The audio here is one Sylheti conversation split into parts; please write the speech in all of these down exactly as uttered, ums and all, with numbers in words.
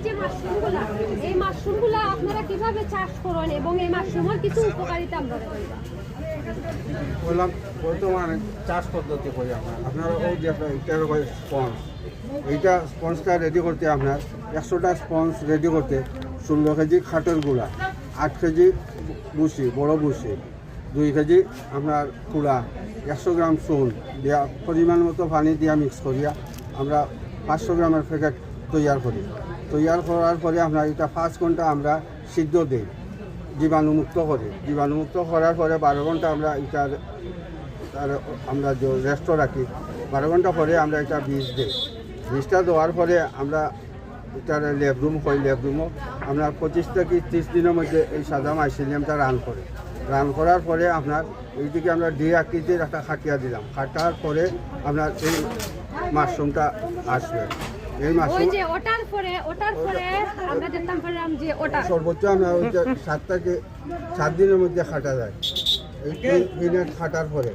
যে মাশরুমগুলা, এই মাশরুমগুলা আপনারা কিভাবে চাষ করেন এবং এই মাশরুমের কিছু উপকারিতা আমরা বললাম। বর্তমানে চাষ পদ্ধতি করি আমরা, আপনারা ওই যে একটা, এটা হয় স্পঞ্জ, এইটা স্পঞ্জটা রেডি করতে আপনার একশোটা স্পঞ্জ রেডি করতে ষোলো কেজি খাটের গুঁড়া, আট কেজি ভুসি, বড় ভুসি, দুই কেজি আপনার কুড়া, একশো গ্রাম চুন দিয়া পরিমাণ মতো পানি দিয়া মিক্স করিয়া আমরা পাঁচশো গ্রামের প্যাকেট তৈয়ার করি। তৈয়ার করার পরে আপনার এটা পাঁচ ঘন্টা আমরা সিদ্ধ দেই, জীবাণুমুক্ত করি। জীবাণুমুক্ত করার পরে বারো ঘন্টা আমরা এটার, তার আমরা যে রেস্টও রাখি, বারো ঘন্টা পরে আমরা এটা বীজ দেই। বীজটা দেওয়ার পরে আমরা এটার ল্যাব রুম হয়, ল্যাব রুমও আমরা পঁচিশ থেকে ত্রিশ দিনের মধ্যে এই সাদা মাইসিলিয়ামটা রান করে। রান করার পরে আপনার এইদিকে আমরা ডি আকৃতির একটা খাটিয়া দিলাম, খাটার পরে আপনার এই মাশরুমটা আসবে। এই ওই মাশরুম যে ওটার পরে, ওটার পরে আমরা দেখতাম পারলাম যে ওটা সর্বোচ্চ আমরা ওই যে সাত থেকে সাত দিনের মধ্যে খাটা যায়। এই তিন মিনিট খাটার পরে,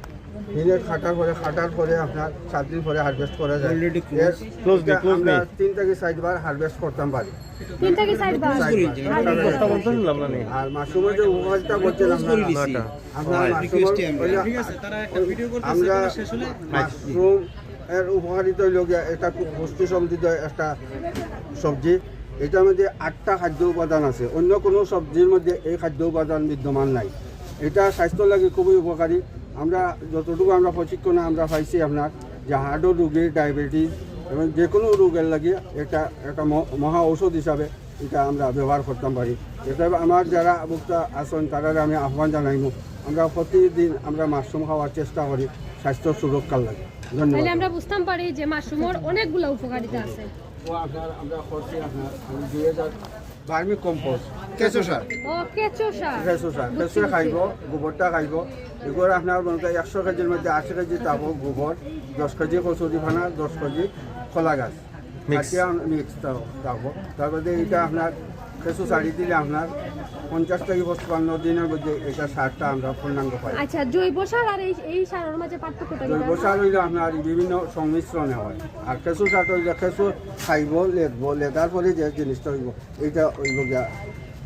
মিনিট খাটার পরে, খাটার পরে আপনার সাত দিন পরে হারভেস্ট করা যায়। Already close। এর Close নি, এটা close আমরা নি। তিন থেকে চারবার হারভেস্ট করতাম পারি। তিন থেকে চারবার। চারবার। উপকারিতা বলছিলাম না নি? আর মাশরুমের যে উপকারিতা বলছিলাম না, আপনার মাশরুমের ওই যে ঠিক আছে, তারা একটা ভিডিও করতেছে, আমরা ওটা শেষ হলে মাশরুম এর উপকারিতা হইল গিয়া এটা খুব পুষ্টি সমৃদ্ধ একটা সবজি। এটার মধ্যে আটটা খাদ্য উপাদান আছে, অন্য কোনো সবজির মধ্যে এই খাদ্য উপাদান বিদ্যমান নাই। এটা স্বাস্থ্য লাগি খুবই উপকারী। আমরা যতটুকু আমরা প্রশিক্ষণে আমরা পাইছি আপনার যে হার্টর রোগী, ডায়াবেটিস এবং যে কোনো রোগের লাগি এটা একটা ম-, মহা ঔষধ হিসাবে এটা আমরা ব্যবহার করতাম পারি। এটা আমার যারা ভোক্তা আছেন তারারে আমি আহ্বান জানাইমু, আমরা প্রতিদিন আমরা মাশরুম খাওয়ার চেষ্টা করি স্বাস্থ্য সুরক্ষার লাগি। ধন্যবাদ। তাহলে আমরা বুঝতাম পারি যে মাশরুমের অনেকগুলা উপকারিতা আছে। ও আপনার আমরা করছি আপনার আমি দুই হাজার ভার্মি কম্পোস্ট, কেঁচো সার। ও, কেঁচো সার। কেঁচো সার, বুঝছি, কেঁচো বুঝছি। খাইব, গোবরটা খাইব। এগুলো আপনার মনে করেন একশো কেজির মধ্যে আশি কেজি তাবো গোবর, দশ কেজি কচুরি ফানা, দশ কেজি কলা গাছ। মিক্স। খাটিয়া মিক্স তাবো। তারপরে এটা আপনার কেঁচো সারি দিলে আপনার পঞ্চাশ থেকে পঁচপান্ন দিনের মধ্যে এটা সারটা আমরা পূর্ণাঙ্গ পাই। আচ্ছা, জৈব সার আর এই, এই সারের মাঝে পার্থক্যটা কি? জৈব সার হইলে আপনার বিভিন্ন সংমিশ্রণে হয়, আর কেঁচো সার হইলে কেঁচো খাইব, লেদব, লেদার পরে যে জিনিসটা হইব, এইটা হইব গিয়া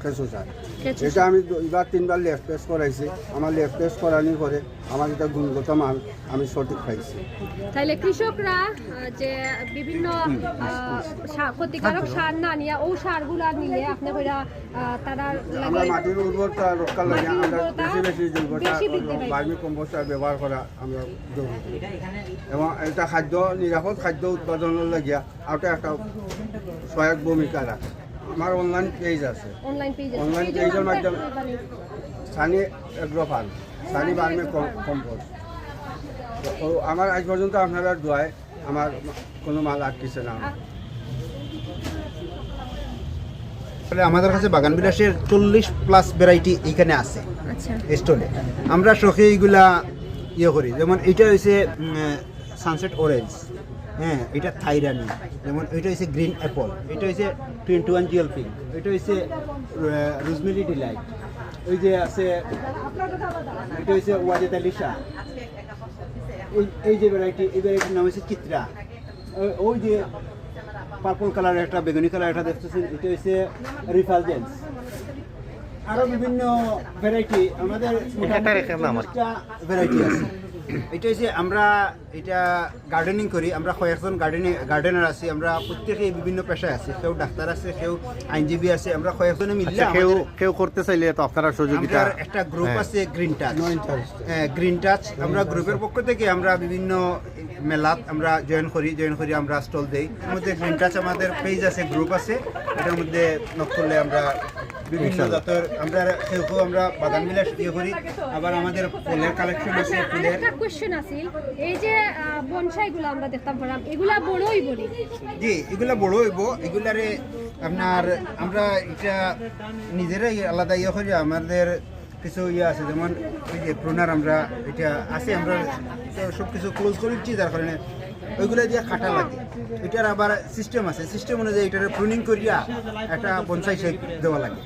কেঁচো সার। কেঁচো এটা সার। আমি দুইবার তিনবার ল্যাব টেস্ট করাইছি। আমার ল্যাব টেস্ট করানোর পরে আমার এটা গুণগত মান আমি সঠিক পাইছি। তাইলে কৃষকরা, আহ, যে বিভিন্ন, আহ, সা-, ক্ষতিকারক সার না নিয়া ও সারগুলা নিলে আপনি কইরা, আহ, তারা আমরা লাগে মাটির উর্বরতা রক্ষা লাগে, মাটির আমরা উর্বরতা বেশি বেশি জৈব সার বেশি বৃদ্ধি এবং পায়। ভার্মি কম্পোস্ট সার ব্যবহার করা আমরা জরুরি। এবং এটা খাদ্য, নিরাপদ খাদ্য উৎপাদনের লাগিয়া ওটা একটা সহায়ক ভূমিকা রাখে। আমার অনলাইন পেজ আছে। অনলাইন পেজ আছে। অনলাইন পেজের পেজের নাম মাধ্যমে কি? সানি এগ্রো ফার্ম, সানি ভার্মি কম-, কম্পোস্ট। তো আমার আজ পর্যন্ত আপনারা দোয়ায় আমার কোনো মাল আটকেছে না। তাহলে আমাদের কাছে বাগান বিলাসের চল্লিশ প্লাস ভ্যারাইটি এখানে আছে আচ্ছা। স্টলে। আমরা শখে এইগুলা ইয়ে করি, যেমন এটা হইছে, উম, সানসেট অরেঞ্জ, হ্যাঁ, এটা থাইরানি, যেমন এটা হইছে গ্রিন অ্যাপল, এটা হইছে টোয়েন্টি ওয়ান জিএলপি, এটা হইছে, আহ, রোজমেরি ডিলাইট, ওই যে আছে, এটা হইছে ওয়াজেদ আলি শাহ। এই, এই যে ভ্যারাইটি, এই ভ্যারাইটির নাম হচ্ছে চিত্রা। ওই, ওই যে পার্পল কালার একটা, বেগুনি কালার একটা দেখতেছেন, এটা হচ্ছে রিফালজেন্স। আরো বিভিন্ন ভ্যারাইটি আমাদের মোটামুটি এটা রেখে দাও আমার। চল্লিশটা ভ্যারাইটি আছে। এটা হচ্ছে আমরা এটা গার্ডেনিং করি, আমরা কয়েকজন গার্ডেনিং, গার্ডেনার আছি, আমরা প্রত্যেকে বিভিন্ন পেশায় আছি, কেউ ডাক্তার আছে, কেউ আইনজীবী আছে, আমরা কয়েকজনে মিললে আচ্ছা, কেউ, আমাদের কেউ করতে চাইলে তো আপনারা সহযোগিতা। আমরার একটা গ্রুপ হ্যাঁ। আছে গ্রিন টাচ। নয়ন টাচ। হ্যাঁ, গ্রিন টাচ। আমরা গ্রুপের পক্ষ থেকে আমরা বিভিন্ন মেলাত আমরা জয়েন করি, জয়েন করি আমরা স্টল দেই। এর মধ্যে গ্রিন টাচ আমাদের পেজ আছে, গ্রুপ আছে, এটার মধ্যে নক করলে আমরা বিভিন্ন ইনশাআল্লাহ। জাতের আমরা কেউ কেউ আমরা বাগান বিলাস ইয়ে করি, আবার আমাদের ফুলের কালেকশন আছে, আচ্ছা, ফুলের। আরেকটা কোয়েশ্চেন আছিল, এই যে, আহ, বনসাইগুলো আমরা দেখতাম পারলাম, এগুলা বড় হইব নি? জি, এগুলা বড় হইব। এগুলারে আপনার আমরা এটা নিজেরাই আলাদা ইয়ে করি, আমাদের কিছু ইয়ে আছে, যেমন এই যে প্রুনার আমরা এটা আছে, আমরা তো সব কিছু ক্লোজ করে দিচ্ছি, যার কারণে ওইগুলা দিয়া কাটা লাগে। এটার আবার সিস্টেম আছে, সিস্টেম অনুযায়ী এটার প্রুনিং করিয়া একটা বনসাই শেপ দেওয়া লাগে।